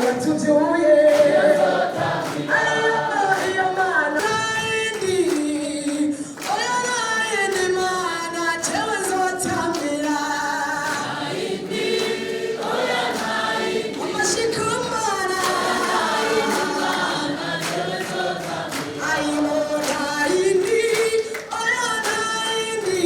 Yatubyuye ayo iyo mana yindi, oya nayindi mana jewe nzotambira amashikamana ayo nayindi, oya nayindi,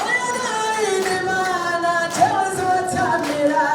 oya nayindi mana jewe nzotambira.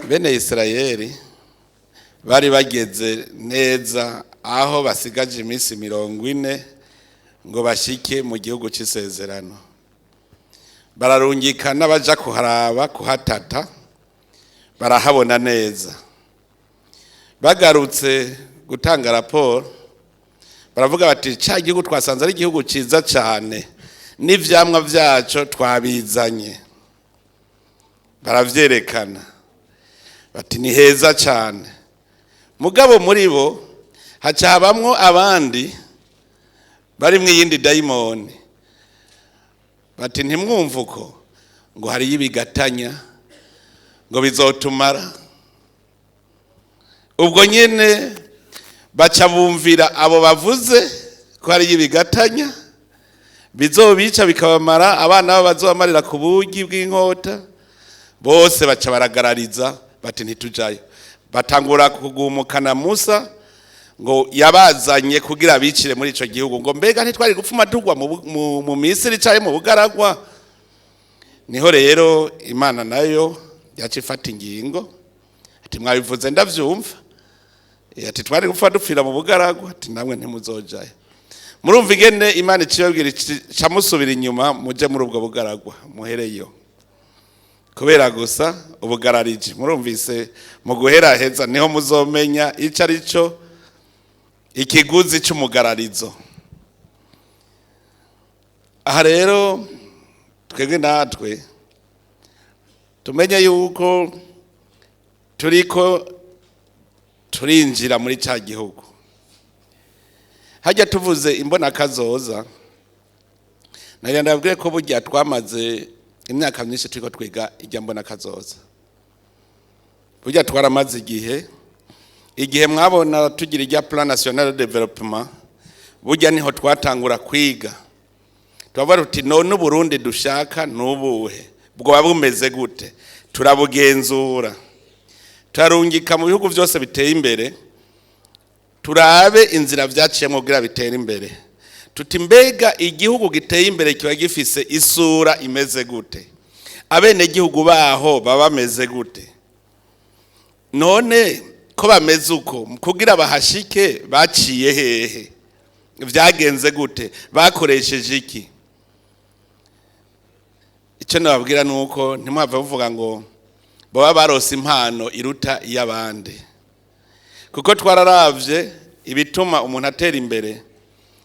Bene Isirayeli bari bageze neza aho basigaje iminsi 40 ngo bashike mu gihugu cy'isezerano. Bararungikana baja kuharaba, kuhatata, barahabona neza. Bagarutse gutanga raporo, baravuga bati: "Ca gihugu twasanze ari igihugu ciza cane, n'ivyamwa vyaco twabizanye." Baravyerekana, bati: "Ni heza cyane." Mugabo muri bo haca habamwo abandi bari mu iyindi dayimoni, bati: "Ntimwumve uko ngo hariyo ibigatanya, ngo bizotumara." Ubwo nyine baca bumvira abo bavuze ko hariyo ibigatanya bizobica bikabamara, abana babo bazobamarira ku bugi bw'inkota. Bose baca baragarariza, bati: "Ntitujayo." Batangura kugumukana Musa ngo yabazanye kugira bicire muri ico gihugu, ngo mbega ntitwari gupfuma tugwa mu Misiri canke mu bugaragwa? Niho rero Imana nayo yaca ifata ingingo, ati: "Mwabivuze ndavyumva." Ati: "Twari gupfa dupfira mu bugaragwa." Ati: "Namwe ntimuzojayo." Murumva ingene Imana icibabwira, ica musubira inyuma, muje muri ubwo bugaragwa muhereyo, kubera gusa ubugarariji. Murumvise, mu guheraheza niho muzomenya ico ari cyo ikiguzi c'umugararizo. Aha rero twebwe natwe tumenye yuko turiko turinjira muri ca gihugu. Hajya tuvuze imbonakazoza, nagira ndababwire ko burya twamaze imyaka myinshi turiko twiga ijya mbonakazoza. Burya twaramaze igihe, igihe mwabona tugira ijya Plan National de Développement, burya niho twatangura kwiga. Turavuga tuti: "None Uburundi dushaka nubuhe? Bwoba bumeze gute?" Turabugenzura, turarungika mu bihugu byose biteye imbere, turabe inzira vyaciyemo kugira bitere imbere. Tuti: "Mbega igihugu giteye imbere kiba gifise isura imeze gute? Abenegihugu baho baba bameze gute? None ko bameze uko, kugira bahashike baciye hehe? Vyagenze gute? Bakoresheje iki?" Icyo nababwira ni uko ntimwave muvuga ngo baba barose impano iruta iy'abandi, kuko twararavye ibituma umuntu atera imbere,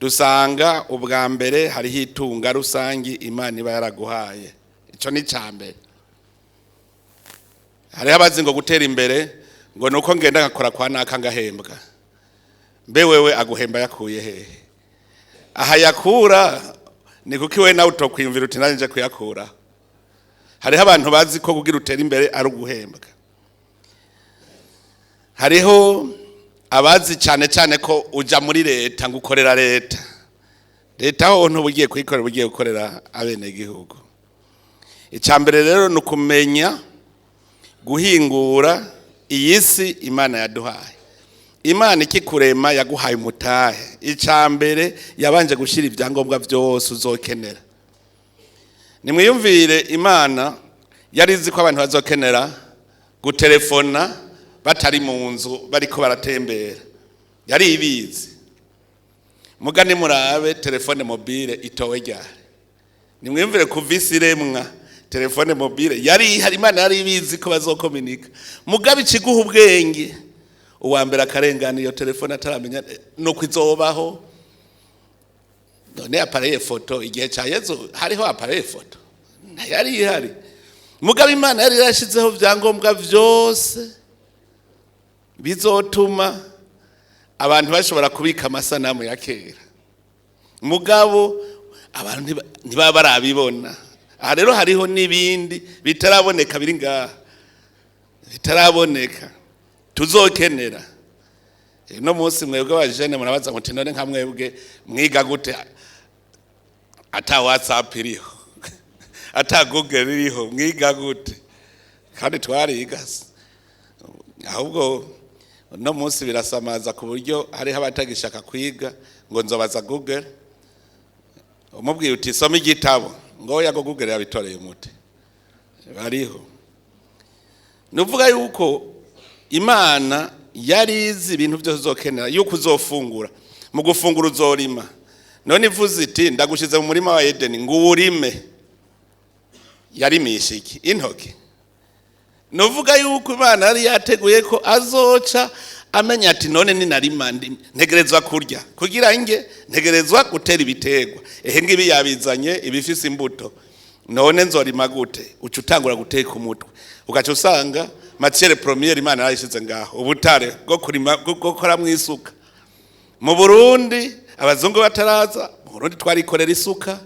dusanga ubwa mbere hariho itunga rusangi Imana iba yaraguhaye. Icyo ni icya mbere. Hariho abazi ngo gutera imbere ngo ni uko ngenda ngakora kwa naka ngahembwa. Mbe wewe aguhemba yakuye hehe? Aha yakura ni kuko iwe nawe utokwiyumvira uti: "Nanjye nje kuyakura." Hariho abantu bazi ko kugira utere imbere ari uguhembwa. Hariho abazi cyane cyane ko uja muri leta ngo ukorera leta. Leta ho ntuba ugiye kuyikorera, ugiye gukorera abenegihugu. Icya mbere rero ni ukumenya guhingura iyi si Imana yaduhaye. Imana ikikurema yaguhaye umutahe. Icya mbere yabanje gushyira ibyangombwa byose uzokenera. Nimwiyumvire, Imana yari izi ko abantu bazokenera gutelefona batari mu nzu, bariko baratembera. Yari ibizi. Muga nimurabe téléphone mobile itowe ryari? Nimwiyumvire, kuva isi iremwa téléphone mobile yari ihari. Imana yari ibizi ko bazokominika. Mugabe ikiguha ubwenge, uwa mbere akarengana iyo telefone ataramenya nuko izobaho. None appareil photo, igihe cya Yezu hariho appareil photo? Ntayari ihari. Mugabo Imana yari yarashyizeho ibyangombwa byose bizotuma abantu bashobora kubika amasanamu ya kera, mugabo abantu ntibaba barabibona. Aha rero hariho n'ibindi bitaraboneka, biri ngaha bitaraboneka, tuzokenera. Uno munsi mwebwe abajene murabaza muti: "None nka mwebwe mwiga gute ata WhatsApp iriho, ata Google iriho? Mwiga gute?" Kandi twariga se. Ahubwo uno munsi birasamaza ku buryo hariho abatagishaka kwiga, ngo nzobaza Google. Umubwiye uti: "Soma igitabo", ngo oya, ngo Google yabitoreye umuti. Bariho. Ni uvuga yuko Imana yari izi ibintu byose uzokenera, yuko uzofungura. Mu gufungura uzorima. None ivuze iti: "Ndagushize mu murima wa Edeni ngo uwurime", yarimisha iki? Intoki? Ni uvuga yuko Imana yari yateguye ko azoca amenya ati: "None ninarima ntegerezwa kurya, kugira nge ntegerezwa gutera ibiterwa. Ehe, ngibi yabizanye ibifise imbuto, none nzorima gute?" Uca utangura guteka umutwe, ugaca usanga matière première Imana yarayishize ngaho, ubutare bwo kurima, bwo gukoramwo isuka. Mu Burundi, abazungu bataraza mu Burundi, twarikorera isuka,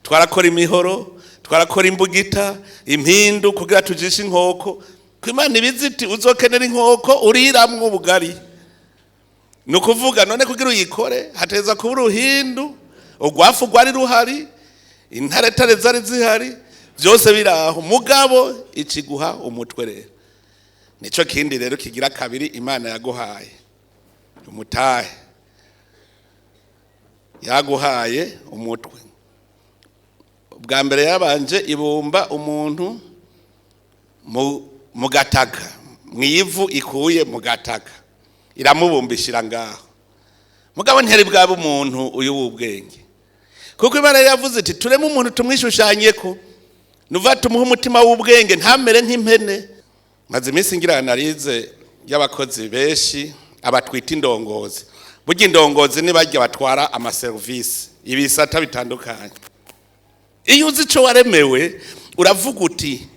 twarakora imihoro, twarakora imbugita, impindu kugira tujishe inkoko. Ko Imana ibizi iti: "Uzokenera inkoko uriramwo ubugari." Ni ukuvuga none kugira uyikore hateza kuba uruhindu, urwafu rwari ruhari, intaretare zari zihari, byose biri aho. Mugabo ikiguha umutwe rero, nico kindi rero kigira kabiri Imana yaguhaye umutahe, yaguhaye umutwe. Bwa mbere yabanje ibumba umuntu mu gataka, mu ivu ikuye mu gataka, iramubumbishira ngaho. Mugabo ntiyari bwaba umuntu uyu w'ubwenge, kuko Imana yari yavuze iti: "Tureme umuntu tumwishushanye ko nuva, tumuhe umutima w'ubwenge, ntamere nk'impene." Maze iminsi ngira analyse y'abakozi benshi abatwita indongozi. Burya indongozi ni barya batwara amaserivisi, ibisata bitandukanye. Iyo uzi ico waremewe, uravuga uti: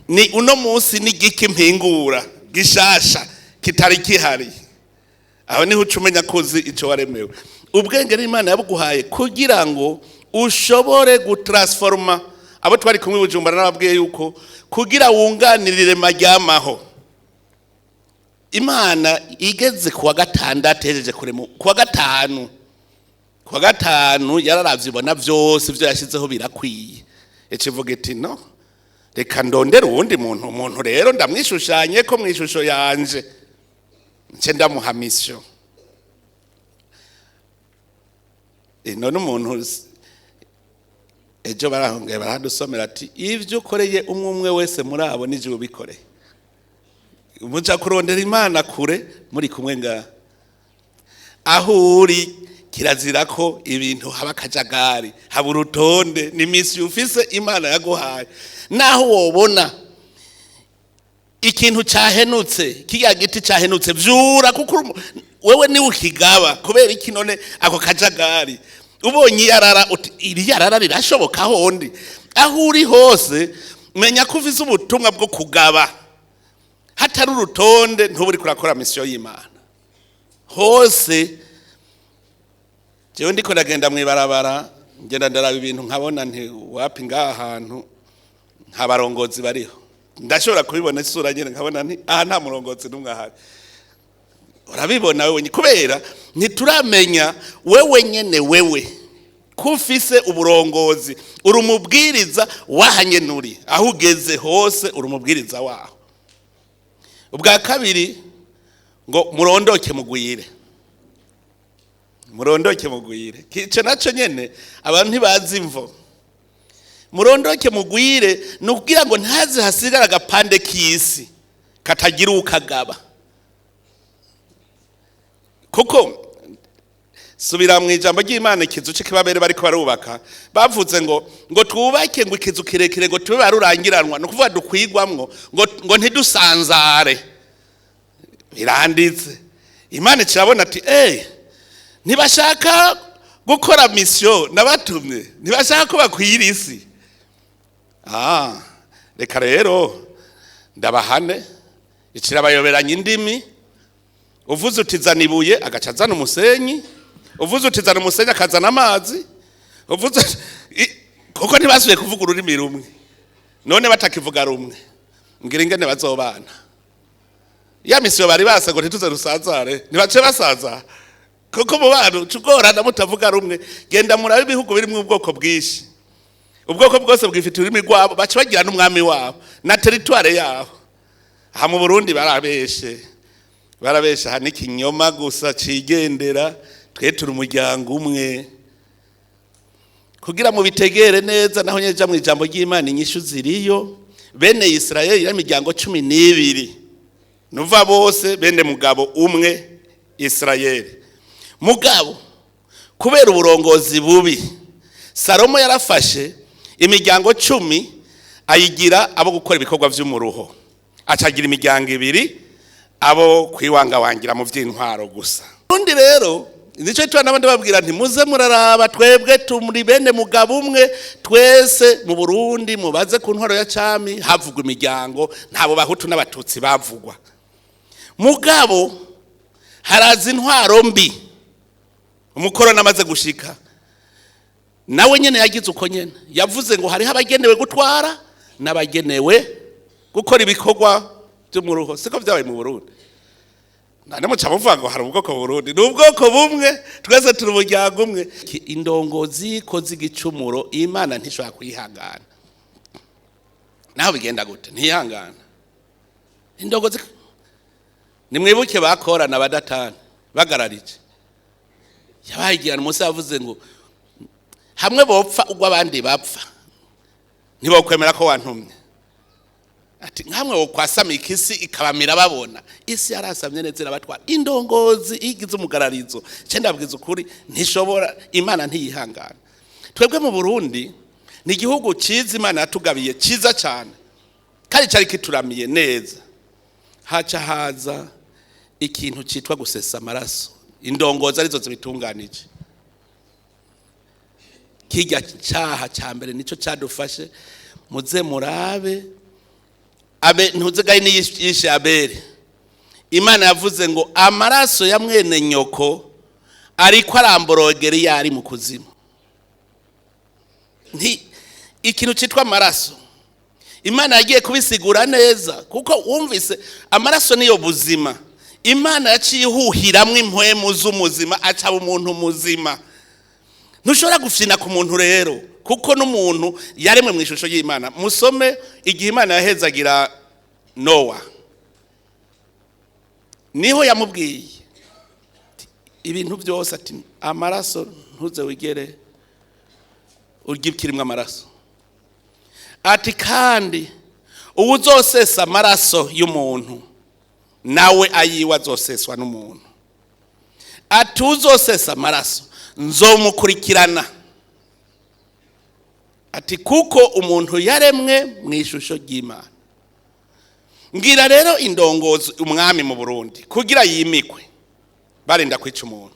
"Ni uno munsi n'igiki mpingura gishasha kitari kihari?" Aho niho uca umenya ko uzi ico waremewe. Ubwenge n'Imana yabuguhaye kugira ngo ushobore gutransforma. Abo twari kumwe i Bujumbura, n'ababwiye yuko kugira wunganire irema ryamaho, Imana igeze kuwa gatandatu ihejeje kurema, kuwa gatanu yararavye, ibona vyose ivyo yashyizeho birakwiye, ikivuga iti: "No reka ndondere uwundi muntu. Umuntu rero ndamwishushanye ko mu ishusho yanje, nce ndamuha mission." None umuntu ejo barahongeye baradusomera ati: "Ibyo ukoreye umwe umwe wese muri abo, nije ubikoreye." Muja kurondera Imana kure, muri kumwe ngaha. Aho uri kirazira ko ibintu haba akajagari, haba urutonde. Ni mission ufise Imana yaguhaye. Naho wobona ikintu cyahenutse, kirya giti cyahenutse, vyura, kuko wewe niwe ukigaba. Kubera iki none ako kajagari? Ubonye iyarara, uti: "Iri yarara rirashoboka hondi?" Aho uri hose, menya ko ufise ubutumwa bwo kugaba. Hatari urutonde, ntuba uriko urakora mission y'Imana. Hose jewe ndiko ndagenda mw'ibarabara, ngenda ndaraba ibintu, nkabona nti: "Wapi, ngaha hantu nta barongozi bariho." Ndashobora kubibona isura nyene, nkabona nti: "Aha nta murongozi n'umwe ahari." Urabibona wewe nyene, kubera ntituramenya wewe nyene, wewe ko ufise uburongozi. Uri umubwiriza wahanye, nuri aho ugeze hose uri umubwiriza waho. Ubwa kabiri ngo: "Murondoke mugwire, murondoke mugwire." Ico naco nyene abantu ntibazi imvo. Murondoke mugwire ni ukugira ngo ntaze hasigara agapande k'isi katagira ukagaba, kuko Subira mu ijambo ry'Imana, ikizu c'ikibabere bariko barubaka, bavuze ngo twubake ngo ikizu kirekire, ngo tube barurangiranwa, ni ukuvuga dukwigwamwo, ngo ntidusanzare. Biranditse. Imana kirabona ati: Ntibashaka gukora mission nabatumye, ntibashaka ko bakwira isi. Ah, reka rero ndabahane." Ikirabayoberanya indimi. Uvuze uti: "Zana ibuye," agaca azana umusenyi. Uvuze uti: "Zana umusenyi," akazana amazi. Uvuze kuko ntibasubiye kuvuga ururimi rumwe. None batakivuga rumwe, ngira ingene bazobana? Ya mission bari basa ngo ntituze rusazare, ntibace basaza, kuko mu bantu cugorana mutavuga rumwe. Genda murabe ibihugu birimo ubwoko bwinshi, ubwoko bwose bwifite ururimi rwabo, baca bagira n'umwami wabo na territoire yabo. Aha mu Burundi barabeshe, barabeshe. Aha n'ikinyoma gusa cigendera. Twe turi umuryango umwe. Kugira mu bitegere neza, naho nyeja mu ijambo ry'Imana, inyishu ziriyo. Bene Isirayeli y'imiryango 12, nuva bose bene mugabo umwe Isirayeli. Mugabo kubera uburongozi bubi, Salomo yarafashe imiryango 10 ayigira abo gukora ibikorwa vy'umuruho, acagira imiryango ibiri abo kwiwangawangira mu vy'intwaro gusa. Urundi rero nico gituma n'abandi babwira nti: "Muze muraraba, twebwe turi bene mugabo umwe twese." Mu Burundi, mubaze ku ntwaro ya cami, havugwa imiryango, ntabo Bahutu n'Abatutsi bavugwa. Mugabo haraza intwaro mbi, umukoroni amaze gushika, nawe nyene yagize uko nyene. Yavuze ngo hariho abagenewe gutwara n'abagenewe gukora ibikorwa by'umuruho. Siko byabaye mu Burundi? Nane muca muvuga ngo hari ubwoko mu Burundi. Ni ubwoko bumwe, twese turi umuryango umwe. Indongozi ikoze igicumuro, Imana ntishobora kuyihangana. Naho bigenda gute, ntihangana indongozi. Nimwibuke bakorana badatana bagararije, yabaye igihano. Musa yavuze ngo hamwe bopfa ubwo abandi bapfa, ntibokwemera ko wantumye. Ati nkamwe wokwasamika isi ikabamira babona. Isi yarasamye neza, irabatwara. Indongozi igize umugararizo, cyo ndabwiza ukuri, ntishobora, Imana ntiyihangana. Twebwe mu Burundi ni igihugu cyiza Imana yatugabiye, cyiza cyane, kandi cyari kituramiye neza. Haca haza ikintu cyitwa gusesa amaraso, indongozi arizo zibitunganije. Kijya cyaha cya mbere nicyo cyadufashe. Muze murabe abe ntuze Gahini yishe Abeli. Imana yavuze ngo: "Amaraso ya mwene nyoko ariko aramborogera iyo ari mu kuzimu." Nti ikintu cyitwa amaraso, Imana yagiye kubisigura neza, kuko wumvise amaraso niyo buzima. Imana yaciye ihuhiramwo impwemu z'umuzima, acaba umuntu muzima. Ntushobora gufyina ku muntu rero, kuko n'umuntu yaremwe mu ishusho y'Imana. Musome igihe Imana yahezagira Nowa, niho yamubwiye ati, ibintu byose, ati: "Amaraso ntuze wigere urya ikirimwo amaraso." Ati: "Kandi uwuzosesa amaraso y'umuntu, nawe ayiwe azoseswa n'umuntu." Ati: "Uzosesa amaraso nzomukurikirana." Ati: "Kuko umuntu yaremwe mu ishusho ry'Imana." Mbwira rero, indongozi, umwami mu Burundi kugira yimikwe barinda kwica umuntu,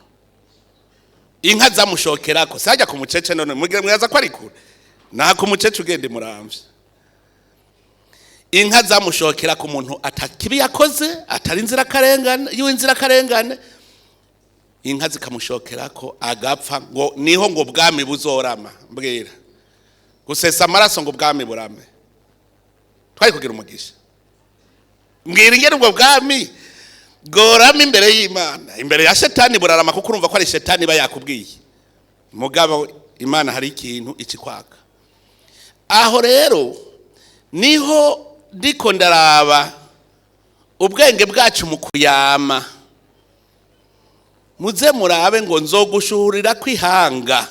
inka zamushokerako sajya ku mucece. None mugira mwaza ko ari kure? Naha ku mucece ugende muramvye, inka zamushokera ku muntu atakibi yakoze, atari inzirakarengane y'inzirakarengane, inka zikamushokerako agapfa, ngo niho ngo ubwami buzorama. Mbwira, gusesa amaraso ngo ubwami burame, twari kugira umugisha? Mbwira ingene ubwo bwami bworama imbere y'Imana. Imbere ya shetani burarama, kuko urumva ko ari shetani iba yakubwiye. Mugabo Imana hari ikintu ikikwaka. Aho rero niho ndiko ndaraba ubwenge bwacu mu kuyama. Muze murabe ngo: "Nzogushuhurira kwihanga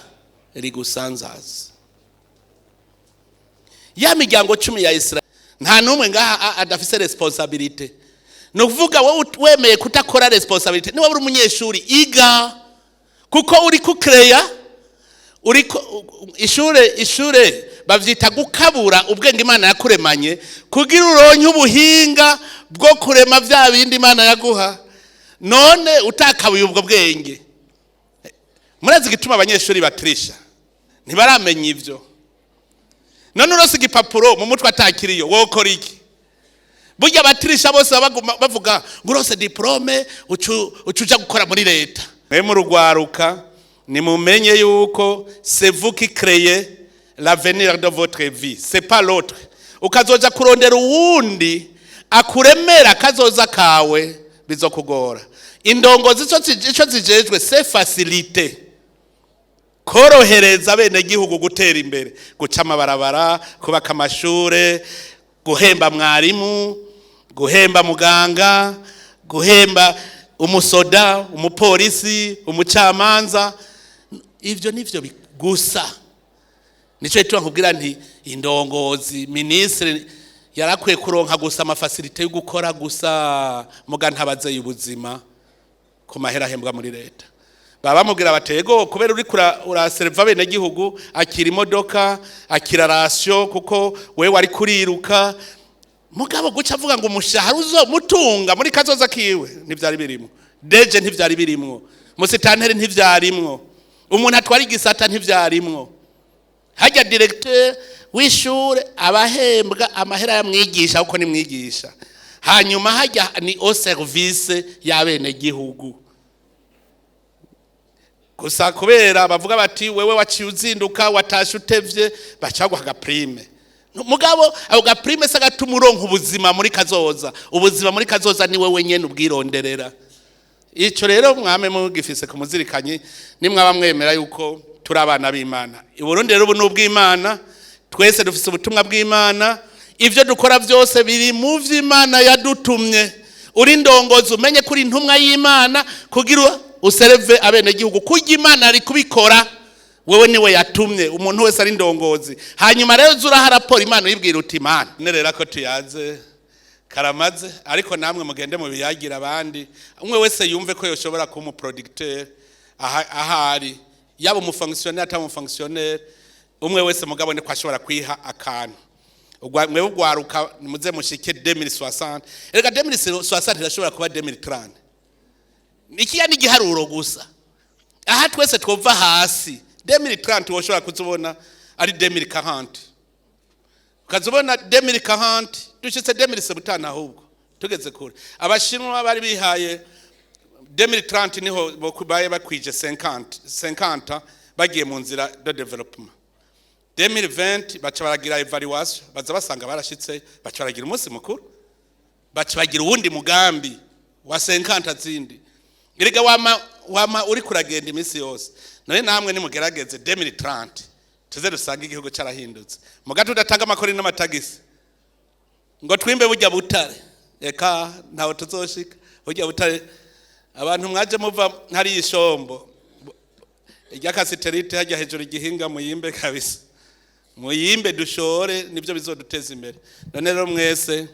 rigusanzaza." Ya miryango 10 ya Israel, nta n'umwe ngaha adafise responsabilité. Ni ukuvuga wowe wemeye kutakora responsabilité. Niba uri umunyeshuri, iga. Kuko uri kukereya, uri ishure bavyita gukabura ubwenge Imana yakuremanye kugira uronke ubuhinga bwo kurema vya bindi Imana yaguha. None utakabuye ubwo bwenge, murazi igituma abanyeshuri batirisha? Ntibaramenya ivyo. None urose igipapuro mu mutwe atakiriyo, wokora iki? Burya abatirisha bose baba bavuga ngo urose diplôme uca uja gukora muri leta. Mwe murugwaruka, nimumenye yuko c'est vous qui créez l'avenir de votre vie, c'est pas l'autre. Ukazoja kurondera uwundi akuremera kazoza kawe, bizokugora. Indongozi ico zijejwe, c'est faciliter, korohereza abenegihugu gutera imbere, guca amabarabara, kubaka amashure, guhemba mwarimu, guhemba muganga, guhemba umusoda, umupolisi, umucamanza. Ivyo nivyo gusa. Nico gituma nkubwira nti indongozi, minisitiri yarakwiye kuronka gusa ama facilités yo gukora gusa, muga ntabazeye ubuzima ku mahera ahembwa muri leta. Baba bamubwira batego kubera uri uraserva bene gihugu, akira imodoka, akira ration, kuko wewe wari kuriruka. Mugabo guca avuga ngo umushahara uzomutunga muri kazoza kiwe, ntivyari birimo. DG ntivyari birimwo, musitanteri ntivyarimwo, umuntu atwara igisata ntivyarimwo. Hajya directeur w'ishure abahembwa amahera ya mwigisha kuko ni mwigisha. Hanyuma hajya ni au service y'abenegihugu gusa, kubera bavuga bati wewe waciye uzinduka, watashe utevye, baca baguha aga prime. Mugabo ako ga prime se gatuma uronka ubuzima muri kazoza? Ubuzima muri kazoza ni wewe nyene ubwironderera. Ico rero mwame mugifise ku muzirikanyi, nimwaba mwemera yuko turi abana b'Imana. I Burundi rero ubu ni ubw'Imana, twese dufise ubutumwa bw'Imana. Ivyo dukora byose biri mu vy'Imana yadutumye. Uri ndongozi, umenye kuri intumwa y'Imana kugira userve abenegihugu. Kurya Imana ari kubikora, wewe niwe yatumye. Umuntu wese ari ndongozi. Hanyuma rero zuraha raporo Imana, uyibwira uti: "Imana nerera ko tuyaze karamaze." Ariko namwe mugende mu biyagira abandi, umwe wese yumve ko yoshobora kuba umu producteur ahari, yaba umu fonctionnaire, ataba umu fonctionnaire, umwe wese mugabo ko ashobora kwiha akantu. Mwewe ugwaruka, muze mushike 2060. Erega 2060 irashobora kuba 2030, ikiya ni igiharuro gusa. Aha twese twova hasi, 2030 woshobora kuzubona ari 2040, ukazubona 2040 dushitse 2070, ahubwo tugeze kure. Abashinwa bari bihaye 2030, niho baye bakwije 50 50 bagiye mu nzira de développement. 2020 baca baragira évaluation, baza basanga barashitse, baca baragira umunsi mukuru, baca bagira uwundi mugambi wa 50 zindi. Erega wama uri kuragenda iminsi yose. None namwe nimugerageze 2030 tuze dusange igihugu carahindutse. Muga tudatanga amakori n'amatagisi ngo twimbe burya butare, eka ntawe tuzoshika. Burya butare, abantu mwaje muva hari ishombo irya cassitérite hajya hejuru igihinga, muyimbe kabisa, muyimbe dushore, nibyo bizoduteza imbere. None rero mwese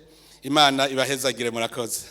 Imana ibahezagire, murakoze.